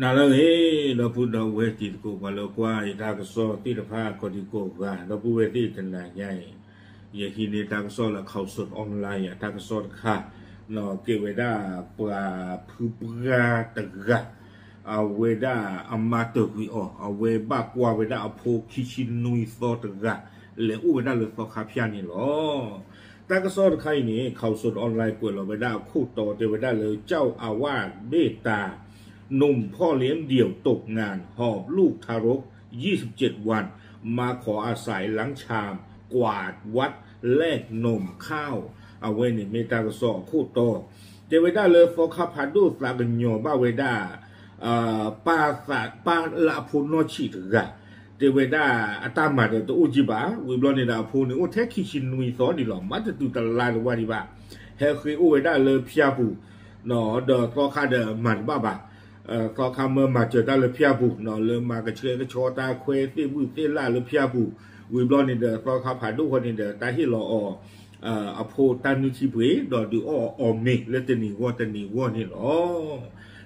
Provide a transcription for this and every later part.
နၤလၢအဂ့ၤ ဒီပုၢ်ဒီဝဲၢ်တံၤသကိး ပှၤလၢကွၢ်ယတၢ်ကစီၣ်သ့ၣ်တဖၣ် ကိးဒံကိးဂၤ ဒီပုၢ်ဝဲၢ်သ့ၣ်တနၤညါအံၤ ယဟံးန့ၢ်တၢ်ကစီၣ်လၢ Khaosod Online အတၢ်ကစီၣ်တခါ ကဲဝဲဒၣ်ပှၤဖုပှၢ်တဂၤ အဝဲဒၣ်အမါတဂ့ၤအီၤ အဝဲဘၣ်ကွၢ်ဝဲဒၣ်အဖိခံဆံနွံသီတဂၤ လဲၤအိၣ်ဝဲဒၣ်လၢသီခါဖၠၣ်န့ၣ်လီၤ. တၢ်ကစီၣ်တခါအံၤန့ၣ် Khaosod Online ကွဲးလီၤဝဲဒၣ်အခိၣ်တီတဲဝဲဒၣ်လၢ เจ้าอาวาสเมตตา หนุ่มพ่อเลี้ยงเดี่ยวตกงานหอบลูกทารกยี่สิบเจ็ดวันมาขออาศัยล้างชามกวาดวัดแลกนมข้าว အဝဲန့ၣ်မ့ၢ်တၢ်ကစီၣ်အခိၣ်တီ တဲဝဲဒၣ်လၢသီခါဖးဒိၣ်သးကညီၤဘၣ်ဝဲဒၣ် ပၢ်သး ပၢ်လၢအဖိနီၢ်ဆံးတဂၤ တဲဝဲဒၣ်အတၢ်မၤဒီးတအိၣ်ကံၢ်ဘၣ် ဝံၤဘျီန့ၣ်ဒီးအဖိန့ၣ်အိၣ်ထဲခံဆံနွံသီဒံးလီၤ မၤတတုၤတလါတဝၢ်ဒံးဘၣ် ဟဲဃ့အိၣ်ဝဲဒၣ်လၢဖၠၣ်ပူၤ ဒီးသီခါဒီးမၤတဘၣ်ဘၣ် သီခါမၢမၤစၢၤတၢ်လၢဖၠၣ်ပူၤ လၢမၤကဆှဲကဆှီတၢ်ခွဲသ့ၣ်ဘုၣ်သ့ၣ်လၣ်လၢဖၠၣ်ပူၤ ဝံၤဘျီန့ၣ်ဒီးသီခါဖးဒိၣ်ဃီန့ၣ်ဒီး တၢ်ဟ့ၣ်လီၤအီၤ အဖိတၢ်နုၢ်ထံပှ့ၤ ဒီးဒုးအီၣ်အီၤမ့ၤလၢတနံၤဂီၢ်တနံၤဂီၢ်န့ၣ်လီၤ.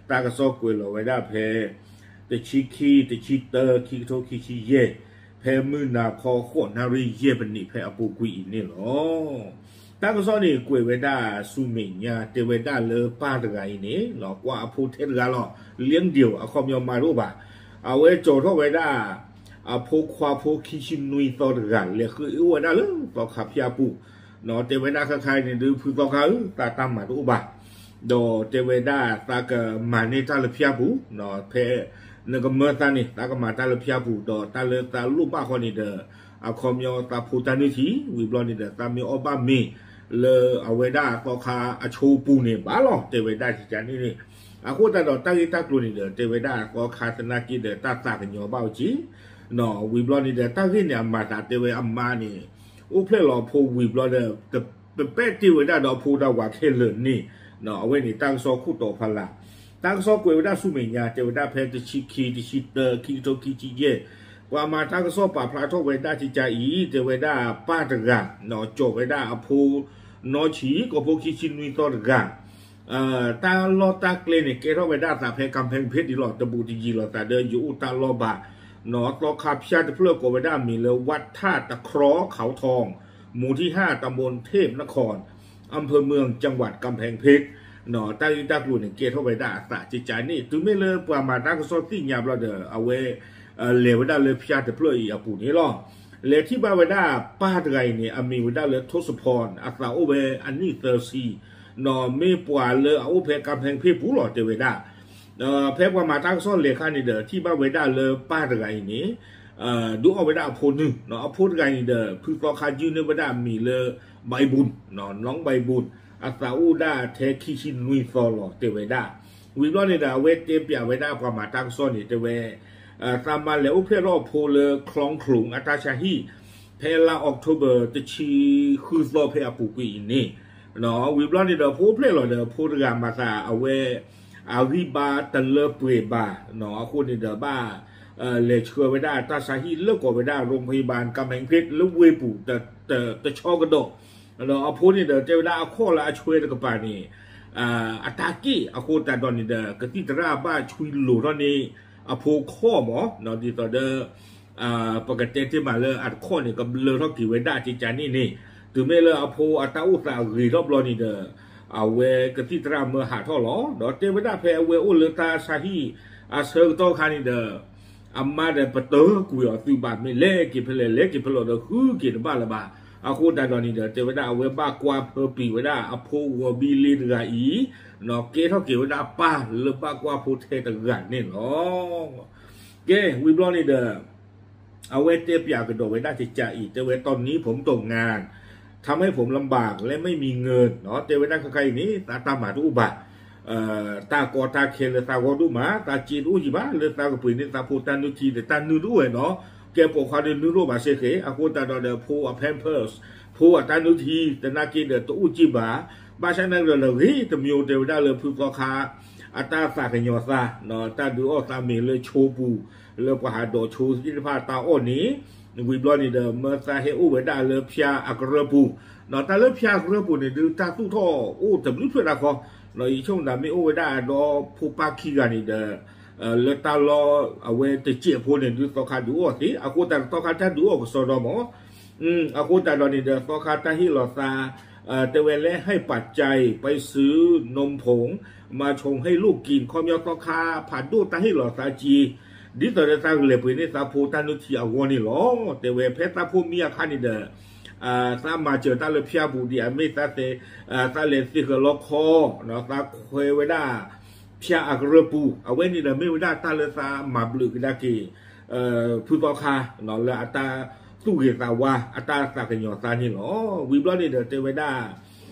တၢ်ကစီၣ်ကွဲးလီၤဝဲဒၣ်ဖဲ တဆံခံ တဆံတၢ ခံကထိခံဆံယဲၢ် ဖဲမုၢ်နၤခီဃိးနၣ်ရံၣ်ယဲၢ်ပနံးဖဲအပူၤကွံာ်အံၤန့ၣ်လီၤ. တၢ်ကစီၣ်န့ၣ်ကွဲးဝဲဒၣ်ဆူမဲာ်ညါ တဲဝဲဒၣ်လၢပၢ်တဂၤအံၤန့ၣ် ကွၢ်အဖိထဲတဂၤလီၤ လ့ဒံၣ် အခီပညီမၤတအိၣ်ဘၣ် အဝဲကၠီၤထီၣ်ဝဲဒၣ် အဖိခွါဖိခံဆံနွံသီတဂၤ လဲၤဃ့အိၣ်ဝဲဒၣ်လၢသီခါဖၠၣ်ပူၤ တဲဝဲဒၣ်ခဲခါအံၤန့ၣ် ဒုးဖုသီခါဧၢ သးတၢ်မၤတအိၣ်ဘၣ် ဒီးတဲဝဲဒၣ်သးကမၤန့ၢ်တၢ်လၢဖၠၣ်ပူၤ ဖဲနကမၢသးန့ၣ် သးကမၤတၢ်လၢဖၠၣ်ပူၤ ဒီးတၢ်လၢသးလိၣ်ဘၣ်ဃီန့ၣ်ဒီး အခီပညီသးဖိတၢ်နုၢ်ထံ ဝံၤဘျီန့ၣ်ဒီး သးမ့ၢ်အီၣ်ဘၣ်မ့ၤ လၢအဝဲဒၣ်သီခါအဆိပူၤန့ၣ်ဘၣ်လီၤ တဲဝဲဒၣ်ကကန့ၣ်န့ၣ် အဃိသတးဒီးတၢ်ဂ့ၢ်တၢ်ကျိၤန့ၣ်ဒီး တဲဝဲဒၣ်သီခါသနာ်က့ဒီး တၢ်သးကညီၤဘၣ်အီၤက့ၤ ဝံၤဘျီန့ၣ်ဒီး တၢ်ဂ့ၢ်န့ၣ်အမၤသးတဲဝဲအမါန့ၣ် အိၣ်ဖျဲၣ်လီၤအဖိဝံၤဘျီဒီး ပပဲာ်တ့ၢ်ဝဲဒၣ်ဒီးအဖိဒီးဝၤခဲလၢာ်န့ၣ် အဝဲန့ၣ်တၢ်ကစီၣ်ခိၣ်တီဖးလၢ် တၢ်ကစီၣ်ကွဲးဝဲဒၣ်ဆူမဲာ်ညါ တဲဝဲဒၣ်ဖဲတဆံခံ တဆံတၢ ခံကထိခံဆံယဲၢ် ပှၤမၤတၢ်ကစီၣ်ပာ်ဖျါထီၣ်ဝဲဒၣ်ကကအံၤ တဲဝဲဒၣ်ပၢ်တဂၤ ကၠီၤဝဲဒၣ်အဖိ နီၢ်ဆံး ကိးဖိခံဆံနွံသီတဂၤ တၢ်လီၢ်တၢ်ကျဲန့ၣ် ကဲထီၣ်ဝဲဒၣ်အသးဖဲ ကၣ်ဖဲၣ်ဖ့းဒံးလီၤ တဘူးတယံၤလိာ်သးဒီးယအိၣ်တၢ်လီၢ်ဘၣ် သီခါဖၠၣ်တဖျၢၣ်ကိးဝဲဒၣ်အမံၤလၢ วัดท่าตะเคราะห์เขาทอง หมู่ที่ห้า ตำบลเทพนคร อำเภอเมือง จังหวัดกำแพงเพชร တၢ်ဂ့ၢ်တၢ်ကျိၤန့ၣ် ကဲထီၣ်ဝဲဒၣ်အသးကကန့ၣ် တုၤမ့ၢ်လၢပှၤမၤတၢ်ကစီၣ်သ့ၣ်ညါဘျီဒီး အဝဲ လဲၤဝဲဒၣ်လၢဖၠၣ်တဖျၢၣ်အံၤအပူၤန့ၣ်လီၤ. လဲၤထံၣ်ဘၣ်ဝဲဒၣ်ပၢ်တဂၤအံၤန့ၣ် အမံၤဝဲဒၣ်လၢ ထိးစဖီၣ် အသးအိၣ်ဝဲအနံၣ်သၢဆံ မ့ၢ်ပှၤလၢအအိၣ်ဖဲ ကၣ်ဖဲၣ်ဖ့းပူၤလီၤ တဲဝဲဒၣ် ဖဲပှၤမၤတၢ်ကစီၣ်လဲၤခါန့ၣ်ဒီး ထံၣ်ဘၣ်ဝဲဒၣ်လၢပၢ်တဂၤအံၤန့ၣ် ဒုးအီၣ်ဝဲဒၣ်အဖိနုၢ် အဖိတဂၤအံၤန့ၣ်ဒီး ဖုသီခါယုၢ်န့ၢ်ဝဲဒၣ်အမံၤလၢ ใบบุญ น้องใบบุญ အသးအိၣ်ဒၣ်ထဲခံဆံနွံသီလီၤ တဲဝဲဒၣ် ဝံၤဘျီန့ၣ်ဒီး အဝဲတဲပျးဝဲဒၣ်ပှၤမၤတၢ်ကစီၣ်န့ၣ် တဲဝဲ သးမါလဲၤအိၣ်ဖျဲၣ်ထီၣ်အဖိလၢ คลองขลุงอาตาชาฮี ဖဲလါအီးကထိဘၢၣ် တဆံဃုသီဖဲအပူၤကွံာ်အံၤန့ၣ် ဝံၤဘျီန့ၣ်ဒီး ဖိအိၣ်ဖျဲၣ်လီၤဒီး ဖိတဂၤမၤသးအဝဲ အဂံၢ်ဘါတလၢပှဲၤဘၣ် အဃိန့ၣ်ဒီးဘၣ် လဲၤဆှၢဝဲဒၣ်တၢ်ဆါဟံၣ်လၢကိးဝဲဒၣ် โรงพยาบาลกำแพงเพชร လၢဝ့ၢ်ပူၤ တဆီကဒီး ဒီးအဖိန့ၣ်ဒီး တဲဝဲဒၣ်အခီၣ်လၢအဆွဲတကပၤန့ၣ် အတၢ်က့ၣ်အဃိသတးဒီးန့ၣ်ဒီး ကသံၣ်သရၣ်ဘၣ်ဆွံလိၤထီၣ်န့ၢ်အဖိခီၣ်မး ဒ်သိးဒီး ပကတဲတ့ၢ်မးလၢအတခီၣ်န့ၣ် ကဘျၢထီၣ်က့ၤဝဲဒၣ်ကကန့ၣ်န့ၣ် တုၤမ့ၢ်လၢအဖိအတၢ်အိၣ်သးဂ့ၤထီၣ်ဘျီန့ၣ်ဒီး အဝဲကသံၣ်သရၣ်မၢဟးထီၣ်လီၤ ဒီးတဲဝဲဒၣ်ဖဲအဝဲအိၣ်လၢတၢ်ဆါဟံၣ်အဆၢကတီၢ်ခါန့ၣ်ဒီး အမါဒီးပတၢၤကွံာ်အီၤသုဘၣ် မ့ၢ်လဲၤက့ၤဖဲလဲၣ် လဲၤက့ၤဖဲလဲၣ်ဒီးဃုက့ၤတဘၣ်လၢၤဘၣ် အဃိသတးဒီးန့ၣ်ဒီး တဲဝဲဒၣ်အဝဲဘၣ်ကွၢ်ဖၢပံၤဝဲဒၣ် အဖိဂီၤဘံလ့တဂၤအံၤ ကဲထီၣ်က့ၤဝဲဒၣ်ပၢ်လၢဘၣ်ကွၢ်ဖိထဲတဂၤန့ၣ်လီၤ. ကဲ ဝံၤဘျီန့ၣ်ဒီး အဝဲတဲပျးကဒီးဝဲဒၣ်ကကအံၤ တဲဝဲ ตอนนี้ผมตกงาน ทำให้ผมลำบากและไม่มีเงิน တဲဝဲဒၣ်ခဲခါအံၤန့ၣ် သးတၢ်မၤတအိၣ်ဘၣ် တၢ်ကီတၢ်ခဲလၢသးဂီၢ်ဒိၣ်မး သးစ့တအိၣ်ကံၢ်ဘၣ် လၢသးကပှ့ၤန့ၢ်သးဖိတၢ်နုၢ်ထံဒီးတၢ်နုၢ်တအိၣ်ဝဲနီၤ ကဲပိာ်ခွါဒီးနုၢ်တအိၣ်ဘၣ်စ့ၢ်ကီး အဃိသတးဒီးဒီး ဖိအ Pampers ဖိအတၢ်နုၢ်ထံ သနာ်က့ဒီးတအိၣ်ကံၢ်ဘၣ် ဘၣ်ဆၣ်သနာ်က့ဒီး ဂ့ၤတမံၤတဲဝဲဒၣ်လၢဖုသီခါ အတၢ်သးကညီၤသး တၢ်ဒုးအီၣ်သးမ့ၤလၢဆိပူၤ လၢပှၤဟးဒိးဆိသ့ၣ်တဖၣ်တၢ်အီၣ်န့ၣ် ဝံၤဘျီန့ၣ်ဒီး မၢသးဟဲအိၣ်ဝဲဒၣ်လၢဖၠၣ်အကရၢၢ်ပူၤ တၢ်လၢဖၠၣ်အကရၢၢ်ပူၤန့ၣ် ဒုးတၢ်သူၣ်ထီၣ်အိၣ်တဘျုးဖျၢၣ်တၢ်ခီ ယဆိကမိၣ်မ့ၢ်အိၣ်ဝဲဒၣ်ဒီးဖိပၢ်ခံဂၤန့ၣ်ဒီး လၢတၢ်လီၢ်အဝဲတစဲးဖိန့ၣ်ဒုးသီခါဒုးအိၣ်အီၤသ့, အဃိသတးဒီးသီခါတၢ်ဒုးအိၣ်ကစီဒီမး, အဃိသတးဒီးန့ၣ်ဒီးသီခါတၢ်ဟ့ၣ်လီၤသး တဲဝဲလၢ ให้ปัจจัยไปซื้อนมผงมาชงให้ลูกกิน ခီပညီသီခါဖးဒိၣ်တၢ်ဟ့ၣ်လီၤသးက့ ဒ်သိးဒီးသးကလဲၤပှ့ၤန့ၢ်သးဖိတၢ်နုၢ်ထံအဂီၢ်န့ၣ်လီၤ. တဲဝဲဖဲသးဖိမံအခါန့ၣ်ဒီး သးမၤစၢၤတၢ်လၢဖၠၣ်ပူၤဒ်အမ့ၢ်သးသဲ, သးလဲၤသ့ဃၢၤလီခီ, သးခွဲဝဲဒၣ် ဖၠၣ်အကရၢၢ်ပူၤ, အဝဲန့ၣ်ဒီးမ့ၢ်ဝဲဒၣ်တၢ်လၢသးမၤဘျုးကဒါက့ၤ ဖုသီခါ လၢအတၢ်သူၣ်ဂ့ၤသးဝါ အတၢ်သးကညီၤသးန့ၣ်လီၤ. ဝံၤဘျီန့ၣ်ဒီးတဲဝဲဒၣ်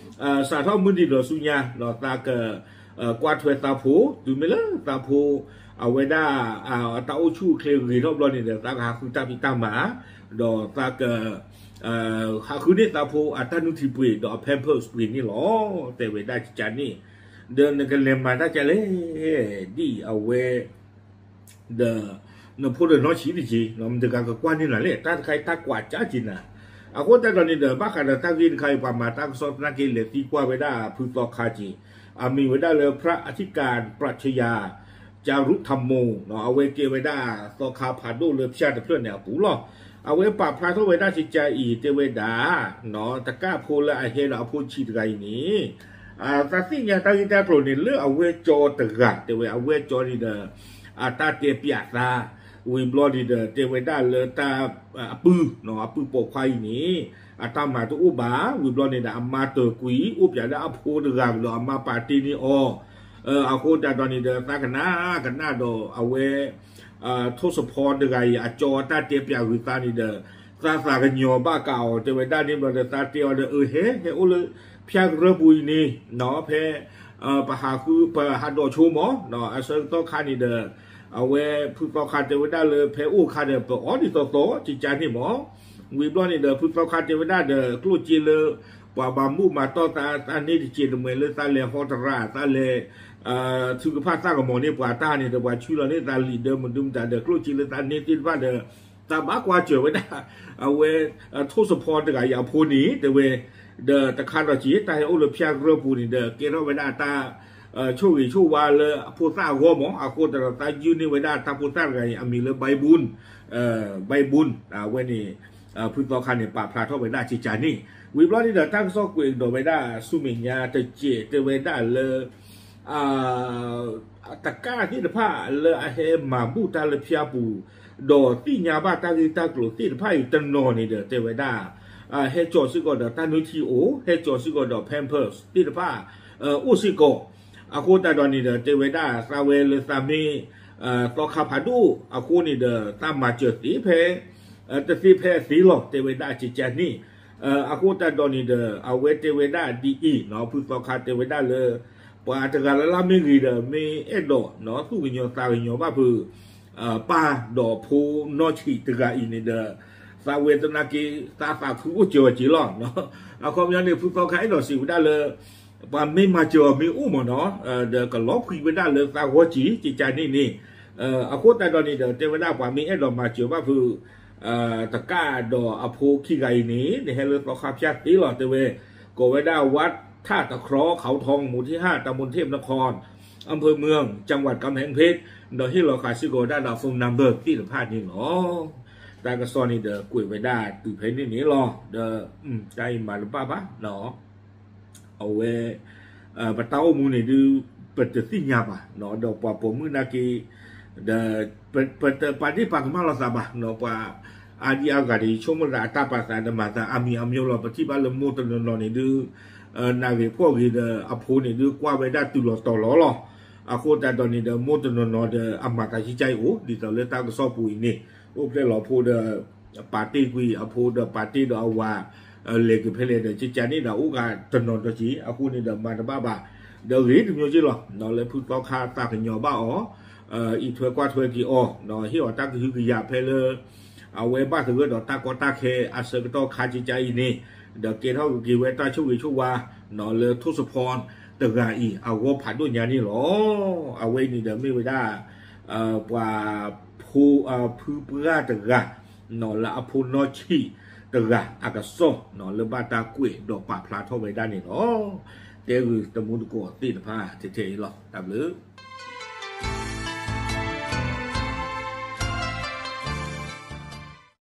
စးထီၣ်မုၢ်နံၤဒီးဆူညါ သးက ကွၢ်ထွဲသးဖိ, တုၤမ့ၢ်လၢသးဖိ အဝဲဒၣ် တၢ်အိၣ်ဆူၣ်အိၣ်ချ့ဂ့ၤထီၣ်ဘျီန့ၣ်ဒီး သးကဟးဃုတၢ်ဖံးတၢ်မၤ, ဒီးသးက ဟးဃုန့ၢ်သးဖိအတၢ်နုၢ်ထံပှ့ၤ ဒီးအ Pampers ပှ့ၤန့ၣ်လီၤ. တဲဝဲဒၣ်ကကန့ၣ် ဒီးနကလဲၤမၤတၢ်ကလဲၣ် ဒ်အဝဲ ဒီး နဖိဒီးနီၢ်ဆံးတက့ၢ်, မတၤတဂၤကကွၢ်န့ၢ်နၤလဲၣ်, တၢ်တခါအံၤတၢ်ကွၢ်ကၠၢ်က့ၤနၤ. အဃိသတးဒီးန့ၣ်ဒီး ဘၣ်ဃးဒီးတၢ်ဂ့ၢ်တခါအံၤ ပှၤမၤတၢ်ကစီၣ်သနာ်က့လဲၤသံကွၢ်ဝဲဒၣ်ဖုသီခါက့ၤ, အမံၤဝဲဒၣ်လၢ พระอธิการปรัชญา จารุธรรมโม အဝဲကဲဝဲဒၣ်သီခါဖးဒိၣ်လၢဖၠၣ်တဖျၢၣ်န့ၣ်အပူၤလီၤ. အဝဲပာ်ဖျါထီၣ်ဝဲဒၣ်ကကအံၤ တဲဝဲဒၣ် တကၣ်ဖိလၢအဟဲဒီးအဖိဆံးတဂၤအံၤန့ၣ် သးသ့ၣ်ညါတၢ်ဂ့ၢ်တၢ်ကျိၤန့ၣ် လၢအဝဲကၠီတဂၤ တဲဝဲအဝဲကၠီန့ၣ်ဒီး အတၢ်တဲပျးသး ဝံၤဘျီန့ၣ်ဒီး တဲဝဲဒၣ်လၢတၢ် အပုၢ် အပုၢ်ပိာ်ခွါအံၤန့ၣ် အတၢ်မၤတအိၣ်ဘၣ်, ဝံၤဘျီန့ၣ်ဒီး အမါတၢၤကွံာ် အိၣ်ပၠးဒၣ်အဖိတဂၤကဒီး အမါပာ်တ့ၢ်န့ၢ်အီၤ, အဃိသတးဒီးန့ၣ်ဒီး သးကနၣ်ကနၣ်ဒီးအဝဲ ထိၣ်စဖီတဂၤအံၤ အကၠီတၢ်တဲပျးဂ့ၤသးန့ၣ်ဒီး သးသးကညီၤဘၣ်ကးအီၤ တဲဝဲဒၣ်န့ၣ်ဘျီဒီး သးတဲအီၤဒီး အၢ ဟဲ ဟဲအိၣ်လၢဖၠၣ်ကရၢၢ်ပူၤအံၤန့ၣ် ဖဲ ပဟးဃု ပဟးဒိးဆိမး အဆၢကတီၢ်ခါန့ၣ်ဒီး အဝဲဖုသီခါတဲဝဲဒၣ်လၢ ဖဲအိၣ်ခါဒီး ပအီဒ်သိးသိး ကကန့ၣ်မး, ဝံၤဘျီန့ၣ်ဒီး ဖုသီခါတဲဝဲဒၣ်ဒီး ကျိၣ်စ့လၢ ပှၤဘၣ်မူးမၤတီၢ်သး သးန့ၢ်တစဲးတမှဲၤလၢသးလဲၤဟီတရၣ် သးလဲၤ ထုကဖၣ်သးကမီၤန့ၢ်ပှၤတၢ်န့ၣ်ဒီး ပှၤဆှၢလီၤန့ၢ်သးလံာ်ဒၢမနုၤမတၤဒီး ကျိၣ်စ့လၢသးန့ၢ်သ့ၣ်တဖၣ်ဒီး သးဘၣ်ကွၢ်စၢၤဝဲဒၣ် အဝဲ ထိၣ်စဖီတဂၤအံၤအဖိန့ၣ် တဲဝဲ ဒီးတခါဒီးက့ၤ တၢ်ဟဲအိၣ်လၢဖၠၣ်ကရၢၢ်ပူၤန့ၣ်ဒီး ကဲထီၣ်ဝဲဒၣ်တၢ် ဆိၣ်ဂ့ၤဆိၣ်ဝါလၢအဖိသၣ်အဂီၢ်မး, အဃိသတးဒီးသးယုၢ်န့ၢ်ဝဲဒၣ်တၢ်ဖိသၣ်တဂၤအံၤ အမံၤလၢ ဘဲဘူၣ် ဘဲဘူၣ် အဝဲန့ၣ် ဖုသီခါန့ၣ် ပာ်ဖျါထီၣ်ဝဲဒၣ်ကကန့ၣ်, ဝံၤဘျီန့ၣ်ဒီး တၢ်ကစီၣ်ကွဲးကဒီးဝဲဒၣ်ဆူမဲာ်ညါတစဲး တဲဝဲဒၣ်လၢ တကၣ်သ့ၣ်တဖၣ်လၢအဟဲမၤဘူၣ်တၢ်လၢဖၠၣ်ပူၤ ဒီးသ့ၣ်ညါဘၣ်တၢ်ဂ့ၢ်တၢ်ကျိၤသ့ၣ်တဖၣ်အံၤ တနီၤန့ၣ်ဒီး တဲဝဲဒၣ် ဟဲကၠီၤစ့ၢ်ကီးဒီးတၢ်နုၢ်ထံအိၣ်, ဟဲကၠီၤစ့ၢ်ကီးဒီး Pampers သ့ၣ်တဖၣ် အိၣ်စ့ၢ်ကီး, အဃိသတးဒီးန့ၣ်ဒီး တဲဝဲဒၣ်သးဝဲလၢသးမ့ၢ် သီခါဖးဒိၣ်အဃိန့ၣ်ဒီး သးမၤစၢၤသ့ဖဲ တသ့ဖဲအသ့လီၤ တဲဝဲဒၣ်ကကန့ၣ်, အဃိသတးဒီးန့ၣ်ဒီး အဝဲတဲဝဲဒၣ်ဒ်အံၤ ဖုသီခါတဲဝဲဒၣ်လၢ ပှၤတဂၤလၢ်လၢ်မ့ၢ်ဂ့ၤဒီး မ့ၢ်အဲၣ်ဒိး သူၣ်ကညီၤသးကညီၤဘၣ်ဖု ပၢ်ဒီးဖိနီၢ်ဆံးတဂၤအံၤန့ၣ်ဒီး သးဝဲသနာ်က့ သးသးခုအိၣ်စၢၤအီၤက့ၤလီၤ. အခီပညီန့ၣ် ဖုသီခါအဲၣ်ဒိးစံးဝဲဒၣ်လၢ ပှၤမ့ၢ်မၤစၢၤအီၤမ့ၢ်အိၣ်မးနီၤ ဒီးကလီၤဖှံဝဲဒၣ်လၢသးဂီၢ်က့ၤ ကကန့ၣ်န့ၣ်, အဃိသတးဒီးန့ၣ်ဒီး တဲဝဲဒၣ်ပှၤမ့ၢ်အဲၣ်ဒိးမၤစၢၤဘၣ်ဖု တကၣ်ဒီးအဖိခံဂၤအံၤန့ၣ် နဟဲလၢသီခါဖၠၣ်သ့လီၤ တဲဝဲ, ကိးဝဲဒၣ် วัดท่าตะเคราะห์ เขาทอง หมู่ที่ห้า ตำบลเทพนคร อำเภอเมือง จังหวัดกำแพงเพชร ဒီးဟ့ၣ်လီၤဃာ်စ့ၢ်ကီးဝဲဒၣ်ဒီး phone number သ့ၣ်တဖၣ်န့ၣ်လီၤ. တၢ်ကစီၣ်န့ၣ်ဒီးကွဲးဝဲဒၣ်တုၤဖဲန့ၣ်န့ၣ်လီၤ. ဒီး တၢ်အံၤမၤတဘၣ်ဘၣ် အဝဲ ပတၢ်အိၣ်မူန့ၣ်ဒုး ပတသ့ၣ်ညါဘၣ်, ဒီးပှၤပိာ်မုၣ်နာ်က့ ဒီး ပတပာ်ဒ့ၣ်ပာ်ကမၣ်လိာ်သးဘၣ်, ပှၤအါဒံအါဂၤဒီး ယဆိကမိၣ်သးအတၢ်ပာ်သးဒီးမၤသးအါမံၤအါမျိၤလီၤ. ပထံၣ်ဘၣ်လၢမိၢ်တနီၤနီၤန့ၣ်ဒုး နၢ်ဂ့ၤဖှီၣ်ဂ့ၤဒီး အဖိန့ၣ်ဒုးကွၢ်ဝဲဒၣ်တုၤလီၤတီၤလီၤလီၤ. အဃိသတးဒီးန့ၣ်ဒီး မိၢ်တနီၤနီၤဒီး အမၤသးကံကါအံၤအိၣ် ဒ်သိးလၢတၢ်ကစီၣ်ပူၤအံၤန့ၣ် အိၣ်ဖျဲၣ်လီၤဖိဒီး ပာ်တ့ၢ်ကွံာ်အဖိဒီးပာ်တ့ၢ်ဒီးအဝၤ လဲၤက့ၤဖဲလဲၣ်ဒီး ကကန့ၣ်ဒီးအိၣ်ဂၤတနီၤဒီးက့ၤ အဃိန့ၣ်ဒီးမၤတဘၣ်ဘၣ်, ဒီးဂ့ၤတမျိၤက့ၤလီၤ. လၢဖုသီခါသးကညီၤဘၣ်အီၤ အံးထွဲကွၢ်ထွဲက့ၤအီၤ ဟ့ၣ်အီၤတၢ်ကဟုကယာ်ဖဲလၢ အဝဲဘၣ်သဂၢၢ်ဒီးတၢ်ကီတၢ်ခဲအဆၢကတီၢ်ခါကကါအံၤန့ၣ် ဒီးကဲထီၣ်က့ၤဝဲတၢ်ဆိၣ်ဂ့ၤဆိၣ်ဝါ လၢထိၣ်စဖီတဂၤအံၤ အဂီၢ်ဖးဒိၣ်ညါန့ၣ်လီၤ. အဝဲအံၤန့ၣ်ဒီးမ့ၢ်ဝဲဒၣ် ပှၤ ဖုပှၢ်တဂၤ လၢအဖိနီၢ်ဆံးတဂၤအကစီၣ် လၢဘၣ်တၢ်ကွဲးဒီးပာ်ဖျါထီၣ်ဝဲဒၣ်န့ၣ်လီၤ. တဲဂ့ၤတမူတကိးသ့ၣ်တဖၣ်ထဲထဲအံၤလီၤ. တၢ်ဘျုး